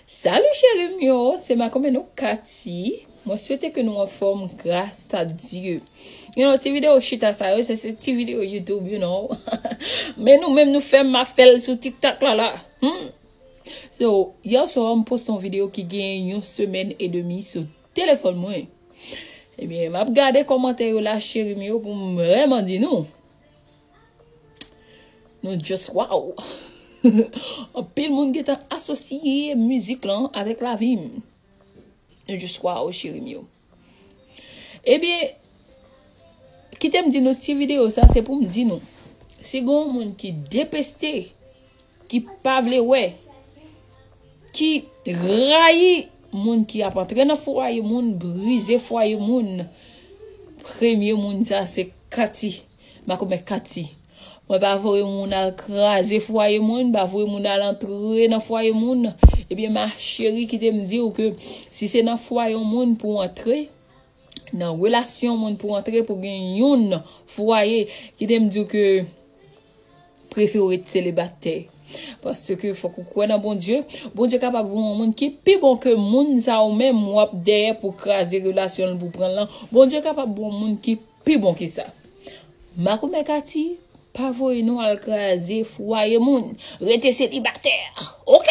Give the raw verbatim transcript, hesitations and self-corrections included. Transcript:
Salut cheri m yo, se makomen nou Cathy. Mwen swete ke nou anfòm gras a Dye. You know, ti videyo chita sa yo, se, se ti videyo YouTube, you know. Men nou menm nou fè m ap fè l sou TikTok la la. Hmm. So, yè swa m poste yon videyo ki gen yon semèn e demi sou telefòn mwen. Ebyen, m ap gade kòmantè yo la, cheri m yo, pou m vrèman di nou. Nou just wow. Anpil moun gentan asosye mizik lan avèk lavi m. Nou just wow, cheri m yo. Ebyen, kite m di nou ti videyo sa, se pou m di nou. Si gen yon moun ki depeste, ki pa vle wè, ki rayi moun ki ap antre nan fwaye moun, brize fwaye moun, premye moun sa se Cathy. Makomen Cathy. Mwen pa voye moun al kraze fwaye moun, pa voye moun al antre nan fwaye moun. Ebyen, ma cheri, kite m di w ke si se nan fwaye yon moun pou antre, nan relasyon moun pou antre, pou gen yon fwaye, kite m di w ke prefere w ret selibatè. Paske fòk ou kwè nan Bondye. Bondye kapab voye yon moun ki pi bon ke moun sa ou menm w ap dèyè pou kraze relasyon l pou pran l lan. Bondye kapab voye yon moun ki pi bon ke sa. Makomen Cathy, pa voye nou al kraze fwaye moun. Rete selibatè. Ok?